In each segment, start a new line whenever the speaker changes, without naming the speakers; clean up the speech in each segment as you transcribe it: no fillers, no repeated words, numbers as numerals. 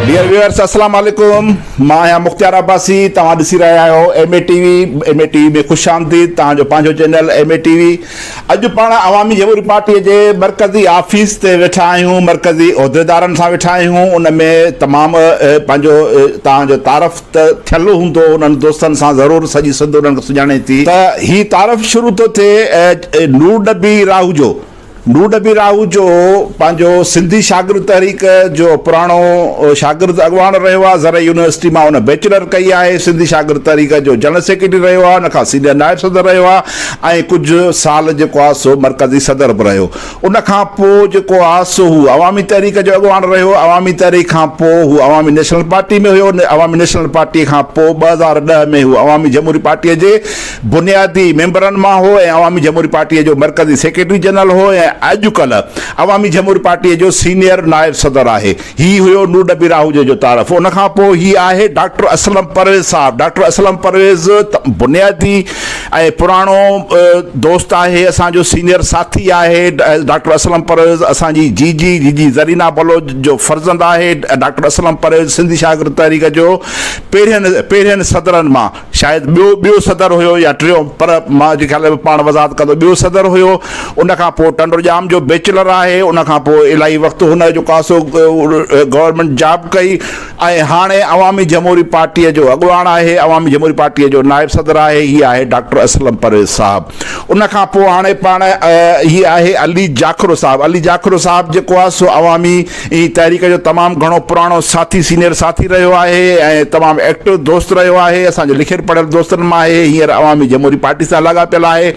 Dear viewers السلام عليڪم مان آهيان مختيار عباسي توهان ڏسي رهيا آهيو M A T V M A T V ۾ خوش آمديد توهان جو پنهنجو channel M A T V اڄ پاڻ عوامي جمهوري پارٽي جي مرڪزي آفيس تي ويٺا آهيون مرڪزي عهديدارن سان ويٺا آهيون ان ۾ تمام پنهنجو توهان جو تعارف ته ٿيل هوندو انهن دوستن سان ضرور سڄي سنڌ انهن کي سڃاڻي ٿي ته هي تعارف شروع ٿو ٿئي نور نبي راهوجو نور نبي راهوجو پنهنجو سنڌي شاگرد تحريڪ جو پراڻو شاگرد اڳواڻ رهيو آهي. زرعي يونيورسٽي مان هن بيچلر ڪئي آهي. سنڌي شاگرد تحريڪ جو جنرل سيڪريٽري رهيو آهي. ان کان سينيئر نائب صدر رهيو آهي ۽ ڪجهه سال جيڪو آهي سو مرڪزي صدر به رهيو. ان کان پوء جيڪو آهي سو هو عوامي تحريڪ جو اڳواڻ رهيو. عوامي تحريڪ کان پوء هو عوامي نيشنل پارٽي ۾ هيو. عوامي نيشنل پارٽي کان پوء 2010 ۾ هو عوامي جمهوري پارٽي جي بنيادي ميمبرن مان هو ۽ عوامي جمهوري پارٽيء جو مرڪزي سيڪريٽري جنرل هو ۽ اڄ ڪلهه عوامي جمهوري پارٽيء جو سينيئر نائب صدر آهي. هي هيو نور نبي راهوجي جو تعارف. ان کان پوء هي آهي ڊاڪٽر اسلم پرويز صاحب. ڊاڪٽر اسلم پرويز بنيادي ۽ پراڻو دوست آهي، اسان جو سينيئر ساٿي آهي. ڊاڪٽر اسلم پرويز اسان جي جيجي، جيجي زرينا بلوچ جو فرزند آهي. ڊاڪٽر اسلم پرويز سنڌي شاگرد تحريڪ جو پهرين پهرين صدرن مان شايد ٻيو ٻيو صدر هيو يا ٽيون پر مان جي خيال ۾ پاڻ وضاحت ڪندو ٻيو صدر هيو ان کان پوء ٽنڊو ڄام جو بيچلر آهي ان کان پوء الاهي وقت هن جو ڪاسو گورنمينٽ جاب ڪئي ۽ هاڻي عوامي جمهوري پارٽيء جو اڳواڻ آهي عوامي جمهوري پارٽيء جو نائب صدر آهي هي آهي ڊاڪٽر اسلم پرويز صاحب ان کان پوء هاڻي پاڻ هي آهي علي جاکرو صاحب علي جاکرو صاحب جيڪو آهي سو عوامي تحريڪ جو تمام گهڻو پراڻو ساٿي سينيئر ساٿي رهيو آهي ۽ تمام ايڪٽو دوست رهيو آهي اسان جي لکيل پڙهيل دوستن مان آهي هينئر عوامي جمهوري پارٽي سان لاڳاپيل آهي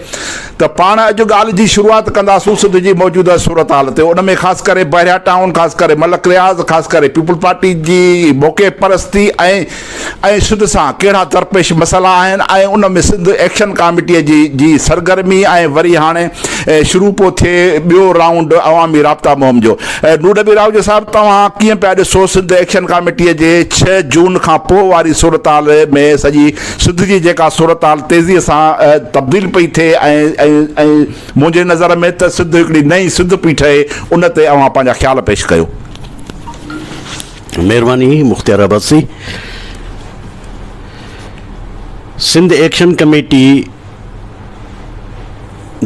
ته پاڻ اڄ ڳالهه جي شروعات ڪنداسون سنڌ جي موجوده صورتحال تي ان ۾ خاص ڪري بحريا ٽائون خاص ڪري ملڪ رياض خاص ڪري پيپلز پارٽي جي موقعي پرستي ۽ ۽ سنڌ سان ڪهڙا درپيش مسئلا آهن ۽ ان ۾ سنڌ ايڪشن ڪاميٽيء جي جي سرگرمي ۽ وري هاڻي شروع پيو ٿئي ٻيو رائونڊ عوامي رابطا مهم جو. نور نبي راهوجو صاحب توهان ڪيئن پيا ڏسو سنڌ ايڪشن ڪاميٽيء جي ڇهه جون کان پوء واري صورتحال ۾ سڄي سنڌ جي جيڪا صورتحال تيزيء سان تبديل پئي ٿئي ۽ ۽ ۽ منهنجي نظر ۾ ته سنڌ هڪڙي نئين سنڌ پئي ٺهي ان تي اوهان پنهنجا خيال پيش ڪيو.
مهرباني مختيار عباسي. سنڌ ايڪشن ڪميٽي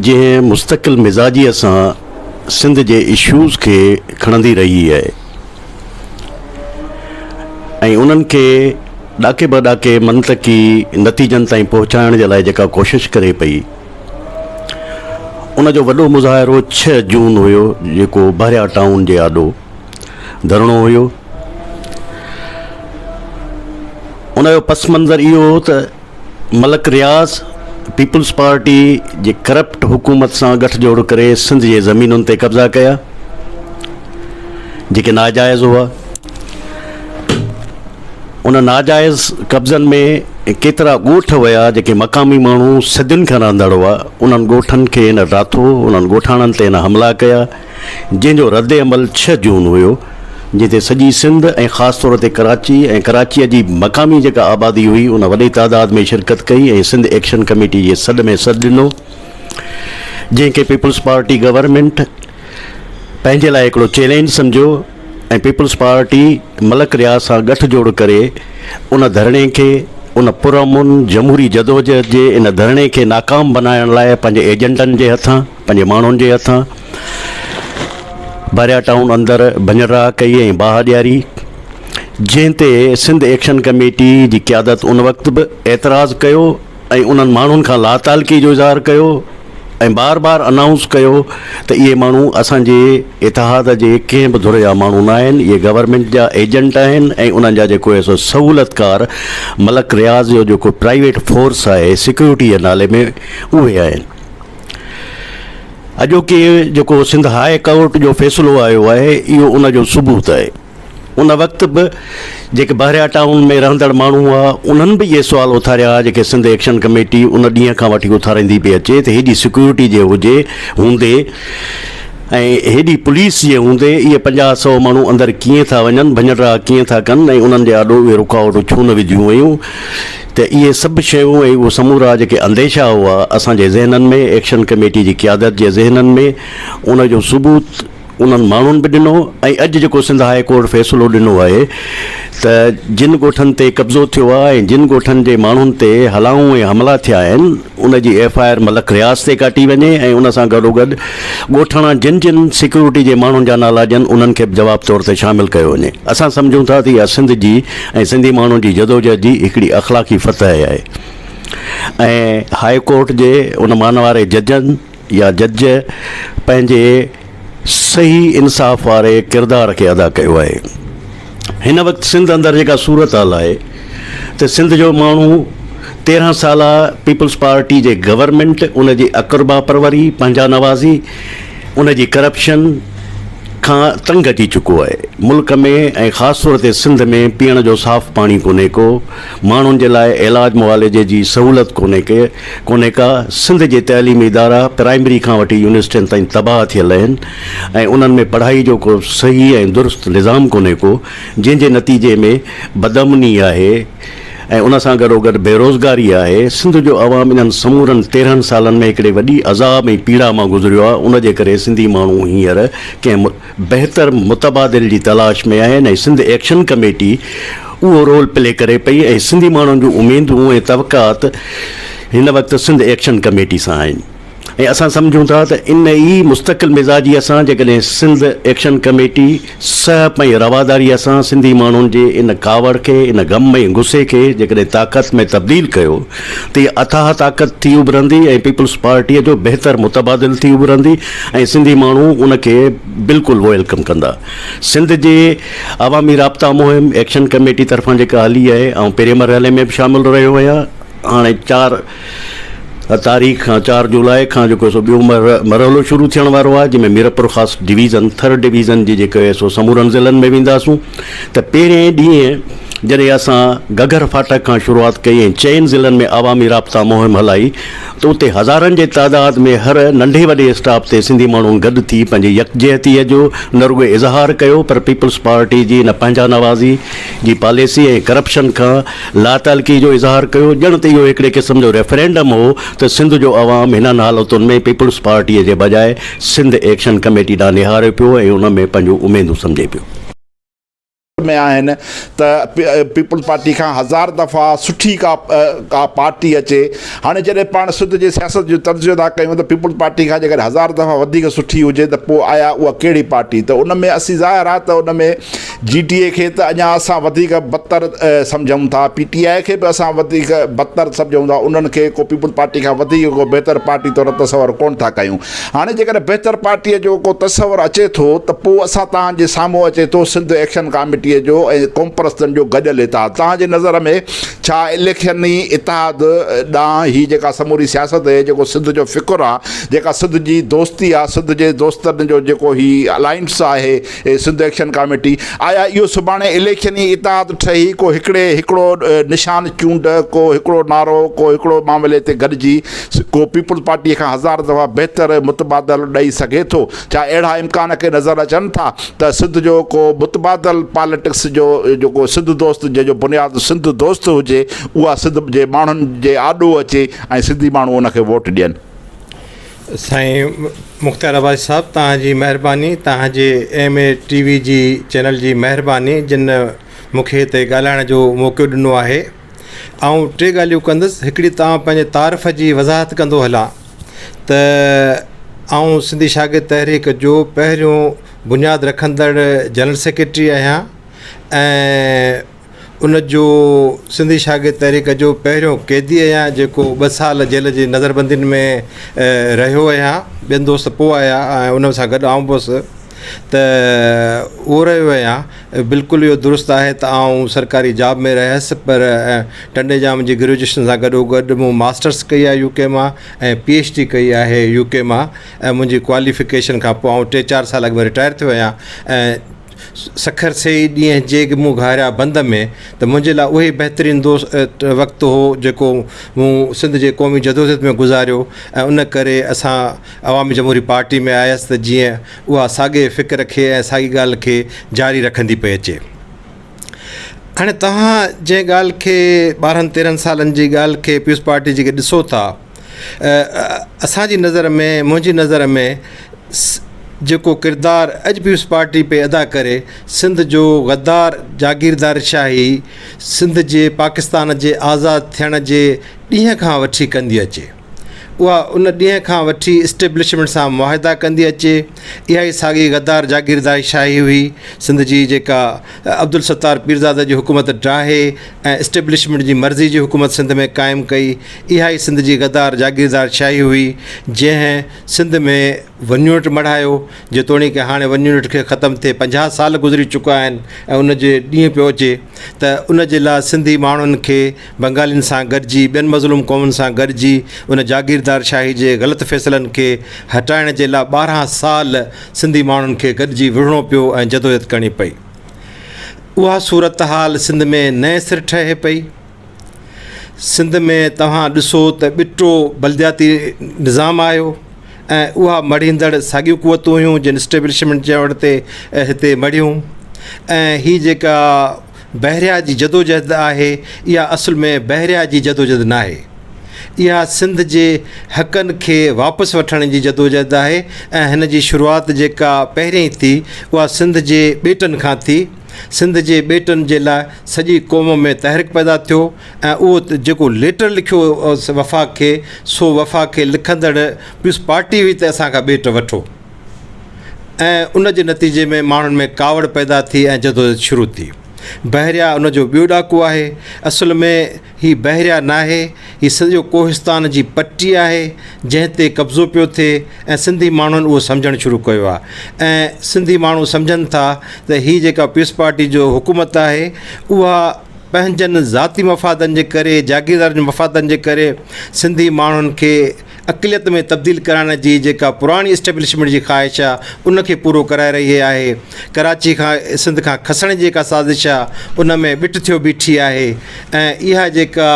جنهن مستقل مزاجيء سان سنڌ جي اشوز کي کڻندي رهي آهي ۽ انهن کي ڏاڪي به ڏاڪي منطقي نتيجن تائين پهچائڻ جي لاء جيڪا ڪوشش ڪري پئي ان جو وڏو مظاهرو ڇهه جون هيو جيڪو بحريا ٽائون جي آڏو ڌرڻو هيو. ان جو پس منظر اهو هو ته ملڪ رياض پيپلز پارٽي جي ڪرپٽ حڪومت سان ڳٺ جوڙ ڪري سنڌ جي زمينن تي قبضا ڪيا جيڪي ناجائز هئا. ان ناجائز قبضن ۾ ڪيترا ڳوٺ هيا جيڪي مقامي ماڻهو صدين کان رهندڙ هئا انهن ڳوٺن کي هن ڊاٿو، انهن ڳوٺاڻن تي هن حملا ڪيا. جنهن جو رد عمل ڇهه جون هيو، جنهن تي سڄي سنڌ ۽ خاص طور تي ڪراچي ۽ ڪراچيء جي مقامي جيڪا آبادي هئي ان وڏي تعداد ۾ شرڪت ڪئي ۽ سنڌ ايڪشن ڪميٽي جي سڏ ۾ سڏ ڏنو، جنهن کي پيپلز پارٽي گورنمينٽ پنهنجي لاء هڪڙو چئلينج سمجهيو ۽ پيپلز پارٽي ملڪ رياض سان ڳٺ جوڙ ڪري ان ڌرڻي کي ان پرامن جمهوري جدوجهد جي ان ڌرڻي کي ناڪام بنائڻ لاء پنهنجي ايجنٽن جي هٿان پنهنجي ماڻهن جي هٿان بحريا ٽائون اندر ڀڃ ڊاهه ڪئي ۽ باهه ڏياري، جنهن تي سنڌ ايڪشن ڪميٽي جي قيادت ان وقت به اعتراض ڪيو ۽ انهن ماڻهن کان لاتعلقي جو اظهار ڪيو ۽ بار بار انائونس ڪيو ته اهي ماڻهو اسان جي اتحاد جي ڪنهن به ڌر جا ماڻهو نه آهن، اهي گورنمينٽ جا ايجنٽ آهن ۽ انهن جا جيڪو آهي سو سهولتڪار ملڪ رياض جو جيڪو پرائيويٽ فورس آهي سيڪيورٽي جي نالي ۾ اهي آهن. اڄوڪي جيڪو سنڌ هاء ڪورٽ جو فيصلو آيو آهي اهو ان جو ثبوت آهي. ان وقت به جيڪي بحريا ٽائون ۾ رهندڙ ماڻهو هئا انهن به اهي سوال اٿاريا هئا جيڪي سنڌ ايڪشن ڪميٽي ان ڏينهن کان وٺي اٿاريندي پئي اچي ته هيڏي سيڪيورٽي جي هجي هوندي ۽ هيڏي پوليس جي هوندي اهي پنجاهه سئو ماڻهو اندر ڪيئن ٿا وڃن ڀڃ ڊاهه ڪيئن ٿا ڪن ۽ انهن جي آڏو اهي رڪاوٽون ڇو نه وڌيون ويون ته اهي سڀ شيون ۽ اهي سمورا جيڪي انديشا هئا اسان جي ذهنن ۾ ايڪشن ڪميٽي جي قيادت جي ذهنن ۾ ان جو ثبوت انهن ماڻهن به ڏنو ۽ اڄ جيڪو سنڌ هاء ڪورٽ فيصلو ڏنو آهي ته جن ڳوٺن تي قبضو ٿيو آهي ۽ جن ڳوٺن جي ماڻهن تي هلائون ۽ حملا ٿيا آهن ان جي F I R Malik Riaz تي ڪاٽي وڃي ۽ ان سان گڏوگڏ ڳوٺاڻا جن جن سيڪيورٽي جي ماڻهن جا نالا ڏين انهن کي به جواب طور تي شامل ڪيو وڃي. اسان سمجهون ٿا ته اها سنڌ جي ۽ سنڌي ماڻهن جي جدوجهد جي هڪڙي اخلاقي فتح آهي ۽ هاء ڪورٽ جي ان مانواري ججن يا جج پنهنجي صحيح انصاف واري ڪردار کي ادا ڪيو آهي. هن وقت سنڌ اندر جيڪا صورتحال آهي ته سنڌ جو ماڻهو 13 سالا پيپلز پارٽي جي گورنمينٽ ان جي اقربا پروري، پنهنجا نوازي، ان جي ڪرپشن کان تنگ اچي چڪو آهي. ملڪ ۾ ۽ خاص طور تي سنڌ ۾ پيئڻ جو صاف پاڻي ڪونهي ڪو، ماڻهن جي لاء علاج معالجي جي سهولت ڪونهي ڪي ڪونهي ڪا، سنڌ جي تعليمي ادارا پرائمري کان وٺي يونيورسٽين تائين تباهه ٿيل آهن ۽ انهن ۾ پڙهائي جو ڪو صحيح ۽ درست نظام ڪونهي ڪو، جنهن جي نتيجي ۾ بدامني آهي ۽ ان سان گڏوگڏ بيروزگاري آهي، سنڌ جو عوام انهن سمورن 13 سالن ۾ هڪڙي وڏي عذاب ۽ پيڙا مان گذريو آهي، ان جي ڪري سنڌي ماڻهو هينئر ڪنهن بهتر متبادل جي تلاش ۾ آهن ۽ سنڌ ايڪشن ڪميٽي اهو رول پلي ڪري پئي ۽ سنڌي ماڻهن جون اميدون ۽ توقعات هن وقت سنڌ ايڪشن ڪميٽي سان آهن ۽ اسان سمجهون ٿا ته ان ئي مستقل مزاجيء سان جيڪڏهن سنڌ ايڪشن ڪميٽي سهپ ۽ رواداريء سان سنڌي ماڻهن جي ان ڪاوڙ کي، ان غم ۽ غصي کي جيڪڏهن طاقت ۾ تبديل ڪيو ته اها اٿاهه طاقت ٿي اڀرندي ۽ پيپلز پارٽيء جو بهتر متبادل ٿي اڀرندي ۽ سنڌي ماڻهو ان کي بلڪل welcome ڪندا. سنڌ جي عوامي رابطا مهم ايڪشن ڪميٽي طرفان جيڪا هلي آهي، آئون پهرين مرحلي ۾ به شامل رهيو آهيان، هاڻي 4 تاريخ کان 4 جولاء کان جيڪو سو ٻيو مرحلو شروع ٿيڻ وارو آهي، جنهن ۾ ميرپورخاص ڊويزن، ٿر ڊويزن جي جيڪو آهي سو سمورن ضلعن ۾ وينداسون ته پهرين ڏينهن جڏهن اسان گگهر ڦاٽڪ کان شروعات ڪئي ۽ چئن ضلعن ۾ عوامي رابطا مهم هلائي ته اتي هزارن جي تعداد ۾ هر ننڍي وڏي اسٽاپ تي سنڌي ماڻهن گڏ ٿي پنهنجي يڪجهتيء جو نه رڳو اظهار ڪيو پر پيپلز پارٽي جي ان پنهنجا نوازي جي پاليسي ۽ ڪرپشن کان لاتعلقي جو اظهار ڪيو ڄڻ ته اهو هڪڙي قسم جو ريفرينڊم هو ته سنڌ جو عوام هنن حالتن ۾ پيپلز پارٽيء جي بجاء سنڌ ايڪشن ڪميٽي ڏانهن نهاري پيو ۽ ان ۾ پنهنجون اميدون سمجهي پيو.
۾ آهن ته پيپلز پارٽي کان هزار دفعا سٺي ڪا ڪا پارٽي اچي هاڻي جڏهن پاڻ سنڌ جي سياست جو تجزيو ٿا ڪيون ته پيپلز پارٽي کان جيڪڏهن هزار دفعا وڌيڪ سٺي هجي ته پوء آيا اها ڪهڙي پارٽي ته ان ۾ اسين ظاهر آهي ته ان ۾ جي ٽي اي کي ته اڃا اسان وڌيڪ بدتر سمجهون ٿا پي ٽي آء کي به اسان وڌيڪ بدتر سمجهون ٿا انهن کي ڪو پيپلز پارٽي کان وڌيڪ ڪو بهتر پارٽي طور تصور ڪونه ٿا ڪيون هاڻي جيڪڏهن بهتر پارٽيء جو ڪو تصور اچي ٿو ته پوء اسان توهان جي سامهون اچي ٿو سنڌ ايڪشن ڪاميٽيء جو ۽ قومپرستن جو گڏيل اتحاد. توهان جي نظر ۾ ڇا اليڪشني اتحاد ڏانهن هي جيڪا سموري سياست اهي جيڪو سنڌ جو فڪر آ، جيڪا سنڌ جي دوستي آ، سنڌ جي دوستن جو جيڪو هي الائنس آهي سنڌ ايڪشن ڪاميٽي، آيا اهو سڀاڻي اليڪشني اتحاد ٺهي ڪو هڪڙي هڪڙو نشان چونڊ، ڪو هڪڙو نعرو، ڪو هڪڙو معاملي تي گڏجي ڪو پيپلز پارٽيء کان هزار دفعا بهتر متبادل ڏئي سگهي ٿو؟ ڇا اهڙا امڪان ڪي نظر اچن ٿا ته سنڌ جو ڪو متبادل پاليٽڪس جو جيڪو سنڌ دوست جنهن جو بنياد سنڌ دوست هجي اها سنڌ جي ماڻهن جي آڏو اچي ۽ سنڌي ماڻهو ان کي ووٽ ڏين؟
سائين مختيار عباسي صاحب توهان جي مهرباني توهان جي ايم اي ٽي وي جي چينل جي مهرباني جن مون کي هتي ڳالهائڻ جو موقعو ڏنو آهي. آئون ٽي ڳالهيون ڪندس، هڪڙي ته آئون پنهنجي تعارف جي وضاحت ڪندو هلان ته آئون سنڌي شاگرد تحريڪ جو پهريون بنياد رکندڙ جنرل سيڪريٽري آهيان ۽ ان جو سنڌي شاگرد تحريڪ جو پهريون قيدي آهيان جيڪو ٻه سال جيل جي نظربندين ۾ رهيو آهيان ٻين دوست پوء آيا ۽ ان سان گڏ آئون به هوس ته اهو رهيو آهيان بلڪل اهو درست آهي ته آئون سرڪاري جاب ۾ رهيس پر ٽنڊي ڄام جي گريجوئيشن سان گڏو گڏ مون ماسٽرس ڪئي آهي يو ڪي مان ۽ پي ايڇ ڊي ڪئي آهي يو ڪي مان ۽ منهنجي ڪواليفڪيشن کان پوء آئون ٽي چار سال اڳ ۾ رٽائر ٿيو آهيان ۽ سکر سي ئي ڏينهن جي مون گهاريا بند ۾ ته منهنجي لاء اهي بهترين دوست وقت هو جيڪو مون سنڌ جي قومي جدوجهد ۾ گذاريو ۽ ان ڪري اسان عوامي جمهوري پارٽي ۾ آيس ته جيئن اها ساڳئي فڪر کي ۽ ساڳي ڳالهه کي جاري رکندي پئي اچي. هاڻي توهان جنهن ڳالهه کي 12 13 سالن جي ڳالهه کي پيپلز پارٽي جي کي ڏسو ٿا اسان جي نظر ۾ منهنجي نظر ۾ جيڪو ڪردار اڄ پيپلز پارٽي پئي ادا ڪري، سنڌ جو غدار جاگيردار شاهي سنڌ جي پاڪستان جي آزاد ٿيڻ جي ڏينهن کان وٺي ڪندي اچي. اها ان ڏينهن کان وٺي اسٽيبلشمينٽ سان معاهدا ڪندي اچي. اها ئي ساڳي غدار جاگيرداري شاهي هئي سنڌ جي جيڪا عبدالستار پيرزاده جي حڪومت ڊاهي ۽ اسٽيبلشمينٽ جي مرضي جي حڪومت سنڌ ۾ قائم ڪئي. اها ئي سنڌ جي غدار جاگيردار شاهي هئي جنهن سنڌ ۾ ون يونٽ مڙهايو. جيتوڻيڪ هاڻي ون يونٽ کي ختم ٿئي 50 سال گذري چڪا آهن ۽ ان جي ڏينهن پيو اچي ته ان جي لاء سنڌي ماڻهن کي بنگالين سان گڏجي ٻين مظلوم قومن سان گڏجي ان جاگيردار شاهي جي غلط فيصلن کي هٽائڻ جي لاء 12 سال سنڌي ماڻهن کي گڏجي وڙهڻو پيو ۽ جدوجهد ڪرڻي پئي. اها صورتحال سنڌ ۾ نئين سر ٺهي پئي. سنڌ ۾ توهان ڏسو ته ٻٽو بلدياتي نظام آيو ۽ اها مڙهيندڙ ساڳيون قوتون هيون جن اسٽيبلشمينٽ چوڻ تي هتي مڙهيون ۽ هي جيڪا بحريا جي جدوجهد آهي اها اصل ۾ بحريا جي جدوجهد ناهي اها سنڌ جي حقن کي واپس وٺڻ جي جدوجهد آهي ۽ هن جي شروعات جيڪا پهرين ٿي اها سنڌ جي ٻيٽن کان ٿي. سنڌ جي ٻيٽن جي لاء سڄي قوم ۾ تحرڪ پيدا ٿيو ۽ اهو جيڪو ليٽر لکيو وفاق کي سو وفاق کي لکندڙ پيپلز پارٽي هئي ته اسان کان ٻيٽ وٺو ۽ ان جي نتيجي ۾ ماڻهن ۾ ڪاوڙ پيدا ٿي ۽ جدوجهد شروع ٿي. بحريا ان جو ٻيو ڏاڪو آهي. اصل ۾ هي بحريا ناهي، هي سڄو ڪوهستان جي پٽي آهي، جنهن تي قبضو پيو ٿئي ۽ سنڌي ماڻهن اهو سمجهڻ شروع ڪيو آهي ۽ سنڌي ماڻهو سمجهن ٿا ته هي جيڪا پيپلز پارٽي جو حڪومت آهي اها پنهنجن ذاتي مفادن جي ڪري جاگيردارن جي مفادن جي ڪري سنڌي ماڻهن کي اقليت ۾ تبديل ڪرائڻ جي جيڪا پراڻي اسٽيبلشمينٽ جي خواهش آهي ان کي پورو ڪرائي رهي آهي. ڪراچي کان سنڌ کان کسڻ جي جيڪا سازش آهي ان ۾ ٻٽ ٿيو بيٺي آهي ۽ اها جيڪا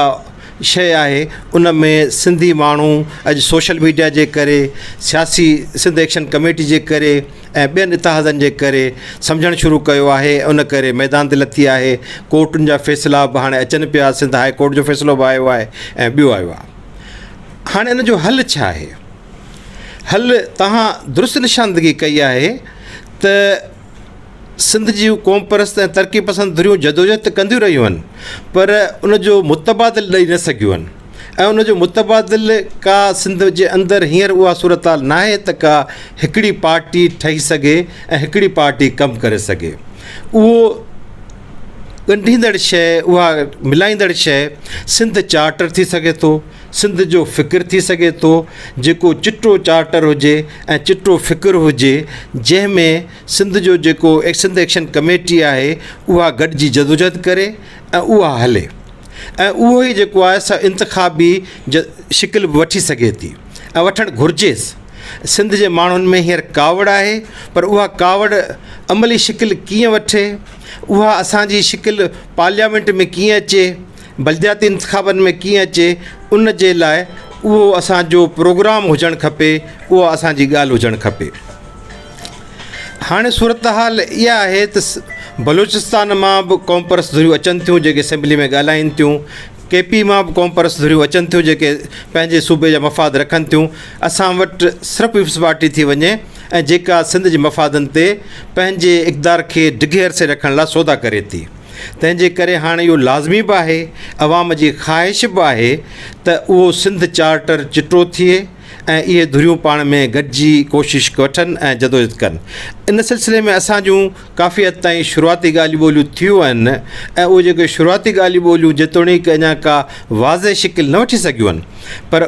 شيء آهي ان ۾ سنڌي ماڻهو اڄ سوشل ميڊيا جي ڪري سياسي سنڌ ايڪشن ڪميٽي جي ڪري ۽ ٻين اتحادن جي ڪري سمجهڻ شروع ڪيو آهي ان ڪري ميدان تي لٿي آهي. ڪورٽن جا فيصلا به هاڻي اچن پيا سنڌ هاء ڪورٽ جو فيصلو به آيو آهي ۽ ٻيو آيو آهي. هاڻي ان جو حل ڇا آهي؟ حل توهان درست نشاندگي ڪئي آهي ته سنڌ جون قومپرست ۽ ترقي پسند ڌريون جدوجهد ته ڪنديون رهيون آهن پر ان جو متبادل ڏئي نه سگهيون آهن ۽ ان جو متبادل ڪا سنڌ جي اندر هينئر اها صورتحال ناهي ته ڪا هڪڙي پارٽي ٺهي سگهي ۽ هڪڙي پارٽي ڪم ڪري سگهي اهو ڳنڍيندڙ شيء اها ملائيندڙ شيء سنڌ چارٽر ٿي سگهي ٿو سنڌ جو فڪر ٿي سگهي ٿو، جيڪو چٽو چارٽر هجي ۽ چٽو فڪر هجي، جنهن ۾ سنڌ جو جيڪو سنڌ ايڪشن ڪميٽي آهي اها گڏجي جدوجهد ڪري ۽ اها هلي ۽ اهو ئي جيڪو آهي سو انتخابي شڪل به وٺي سگهي ٿي ۽ وٺڻ گهرجيس. سنڌ جي ماڻهن ۾ هينئر ڪاوڙ آهي پر اها ڪاوڙ عملي شڪل ڪيئن وٺي، اها اسان جي شڪل پارليامينٽ ۾ ڪيئن اچي، بلدياتي انتخابن ۾ ڪيئن اچي ان جي لاء اهو اسان جو پروگرام هجڻ کپي اها اسان جي ڳالهه هجڻ کپي. هاڻي صورتحال اها آهي ته بلوچستان مان به قومپرست ڌريون اچن ٿيون جيڪي اسيمبلي ۾ ڳالهائين ٿيون، ڪي پي مان به قومپرست ڌريون اچن ٿيون جيڪي پنهنجي صوبي جا مفاد رکن ٿيون، اسان وٽ صرف پيپلز پارٽي ٿي وڃي ۽ جيڪا سنڌ جي مفادن تي پنهنجي اقتدار کي ڊگهي عرصي رکڻ لاء سودا ڪري ٿي. تنهن جي ڪري هاڻ اهو لازمي به آهي، عوام جي خواهش به آهي ته اهو سنڌ چارٽر چٽو ٿئي ۽ اهي ڌريون پاڻ ۾ گڏجي ڪوشش وٺن ۽ جدوجهد ڪن. ان سلسلي ۾ اسان جون ڪافي حد تائين شروعاتي ڳالهيون ٻولهيون ٿيون آهن ۽ اهي جيڪي شروعاتي ڳالهيون ٻولهيون جيتوڻيڪ اڃا ڪا واضح شڪل نه وٺي سگهيون آهن پر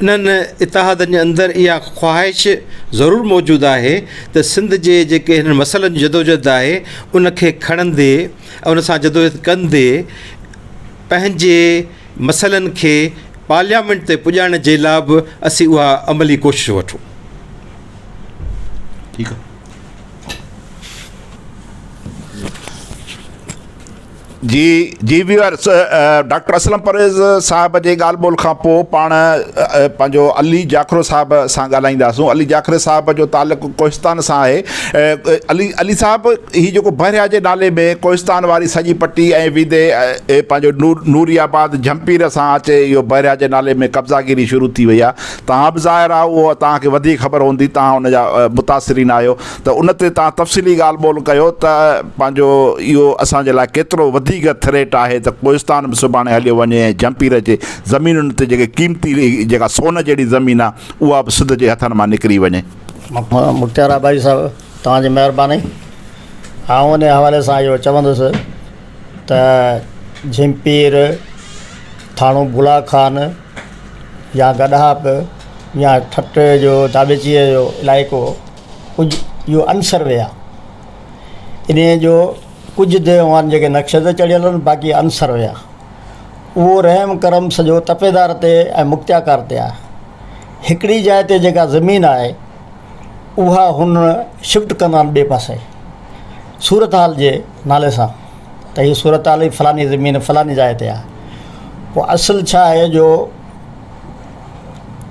انهن اتحادن جي اندر اها خواهش ضرور موجود آهي ته سنڌ جي جيڪي هنن مسئلن جي جدوجهد آهي ان کي کڻندي ان سان جدوجهد ڪندي پنهنجي مسئلن کي پارليامينٽ تي پڄائڻ جي لاء به اسين اها عملي ڪوشش وٺون.
ٺيڪ آ. جي جي ويورس ڊاڪٽر اسلم پرويز صاحب جي ڳالهه ٻولهه کان پوء پاڻ پنهنجو علي جاکرو صاحب سان ڳالهائينداسون علي جاکري صاحب جو تعلق ڪوهستان سان آهي علي علي صاحب هي جيڪو بحريا جي نالي ۾ ڪوهستان واري سڄي پٽي ۽ ويندي پنهنجو نور نوري آباد جھمپير سان اچي اهو بحريا جي نالي ۾ قبضاگيري شروع ٿي وئي آهي توهان به ظاهر آهي اهو توهان کي وڌيڪ خبر هوندي توهان ان جا متاثرين آهيو ته ان تي توهان تفصيلي ڳالهه ٻولهه ڪيو ته پنهنجو اهو اسان جي لاء ڪيترو وڌيڪ ٿريٽ آهي ته ڪوهستان به سڀاڻي هليو وڃي ۽ جهمپير جي زمينن تي جيڪي قيمتي جيڪا سون جهڙي زمين آهي اها به سنڌ جي هٿن مان نڪري وڃي.
مختيار آبادي صاحب توهان جي مهرباني آئون ان حوالي سان اهو چوندس ته جهمپير ٿاڻو بولا خان يا گڏاپ يا ٺٽي جو داٻيچيء جو علائقو ڪجهه اهو ان سروي آهي انهيء جو ڪجهه ديهون آهن جيڪي نقشي تي چڙهيل آهن باقي ان سروي آهي اهو رحم ڪرم سڄو تپيدار تي ۽ مختيارڪار تي آهي هڪڙي جاء تي جيڪا زمين آهي اها هن شفٽ ڪندا آهن ٻئي پاسي صورتحال جي نالي سان ته هي صورتحال هي فلاني زمين فلاني جاء تي آهي پوء اصل ڇا آهي جو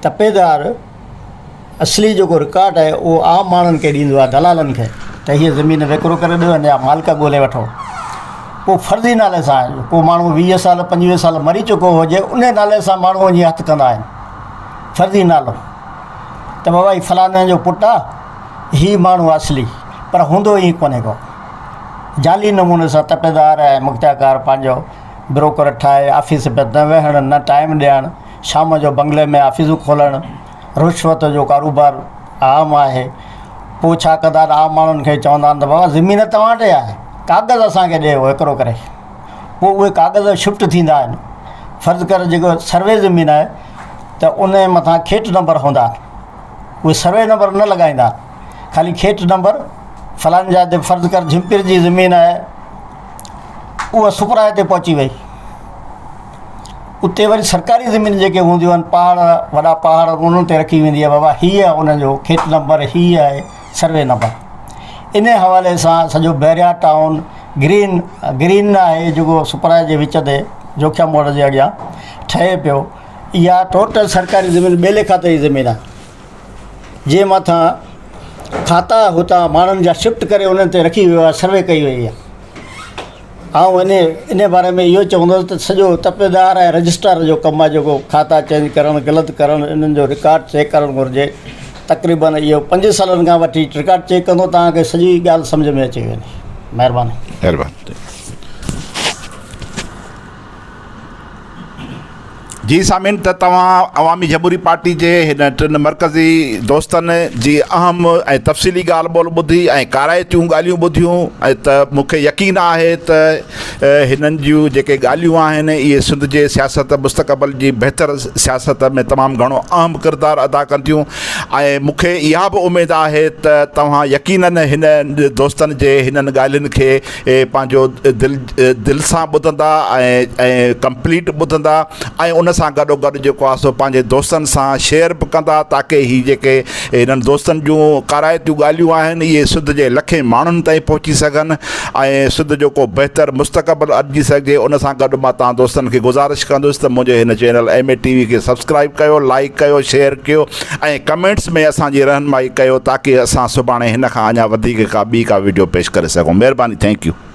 تپيدار اصلي جيڪو رڪارڊ آهي اهو عام ماڻهن کي ڏيندو آهي دلالن کي ته هيء زمين وڪرو ڪري ڏيو يا مالڪ ڳولي وٺو پوء فرضي نالي سان ڪو ماڻهو ويهه سال پنجويهه سال مري چڪو هجي ان نالي سان ماڻهو وڃي هٿ ڪندا آهن فرضي نالو ته بابا هي فلاڻي جو پٽ آهي هي ماڻهو اصلي پر هوندو ئي ڪونهي ڪو جعلي نموني سان تپيدار ۽ مختيارڪار پنهنجو بروڪر ٺاهي آفيس ۾ نه ويهڻ نه ٽائيم ڏيڻ شام جو بنگلي ۾ آفيسون کولڻ رشوت جو ڪاروبار عام آهي پوء ڇا ڪندا آهن عام ماڻهن کي چوندا آهن ته بابا زمين توهان ڏي آهي ڪاغذ اسان کي ڏيو هڪڙو ڪري پوء اهي ڪاغذ شفٽ ٿيندا آهن فرض ڪر جيڪو سروي زمين آهي ته ان جي مٿان کيٽ نمبر هوندا آهن اهي سروي نمبر نه لڳائيندا آهن خالي کيٽ نمبر فلاني جاء تي فرض ڪر جھمپير جي زمين آهي اها سپرائي تي پهچي وئي اتي وري سرڪاري زمين جيڪي هونديون آهن پهاڙ وڏا پهاڙ انهن تي رکي ويندي آهي بابا هي آهي ان جو کيت نمبر هي آهي سروي نمبر ان حوالي سان سڄو بحريا ٽائون گرين گرين آهي جيڪو سپرائي جي وچ تي جوکيا موڙ جي اڳيان ٺهي پيو اها ٽوٽل سرڪاري زمين ٻيلي کاتي جي زمين آهي جنهن مٿان کاتا هتان ماڻهن جا شفٽ ڪري انهن تي رکي ويو آهي سروي ڪئي وئي آهي آئون انهي باري ۾ اهو چوندس ته سڄو تپيدار ۽ رجسٽرار جو ڪم آهي جيڪو کاتا چينج ڪرڻ غلط ڪرڻ انهن جو رڪارڊ چيڪ ڪرڻ گهرجي تقريبن اهو پنج سالن کان وٺي رڪارڊ چيڪ ڪندو توهان کي سڄي ڳالهه سمجهه ۾ اچي ويندي مهرباني.
مهرباني. جي سامعين ته توهان عوامي جمهوري پارٽي جي هن ٽن مرڪزي دوستن جي اهم ۽ تفصيلي ڳالهه ٻولهه ٻڌي ۽ ڪارائتيون ڳالهيون ٻڌيون ۽ ته مون کي يقين آهي ته هنن جون جيڪي ڳالهيون آهن اهي سنڌ جي سياست مستقبل جي بهتر سياست ۾ تمام گهڻو اهم ڪردار ادا ڪنديون ۽ مون کي اها به اميد آهي ته توهان يقينن هن دوستن جي هنن ڳالهين کي پنهنجو دل دل سان ٻڌندا ۽ ۽ ڪمپليٽ ٻڌندا ۽ ان سان گڏو گڏ جيڪو آهي سو پنهنجي دوستن سان شيئر به ڪندا تاڪه هي جيڪي هنن دوستن جون ڪارائتيون ڳالهيون آهن اهي سنڌ جي لکين ماڻهن تائين پهچي سگهن ۽ سنڌ جو ڪو بهتر مستقبل اڏجي سگهجي ان سان گڏ مان توهان دوستن کي گذارش ڪندس ته منهنجي هن channel M A T V کي سبسڪرائب ڪيو لائڪ ڪيو شيئر ڪيو ۽ ڪمينٽس ۾ اسان جي رهنمائي ڪيو تاڪه اسان سڀاڻي هن کان اڃا وڌيڪ ڪا ٻي ڪا وڊيو پيش ڪري سگهون مهرباني thank you.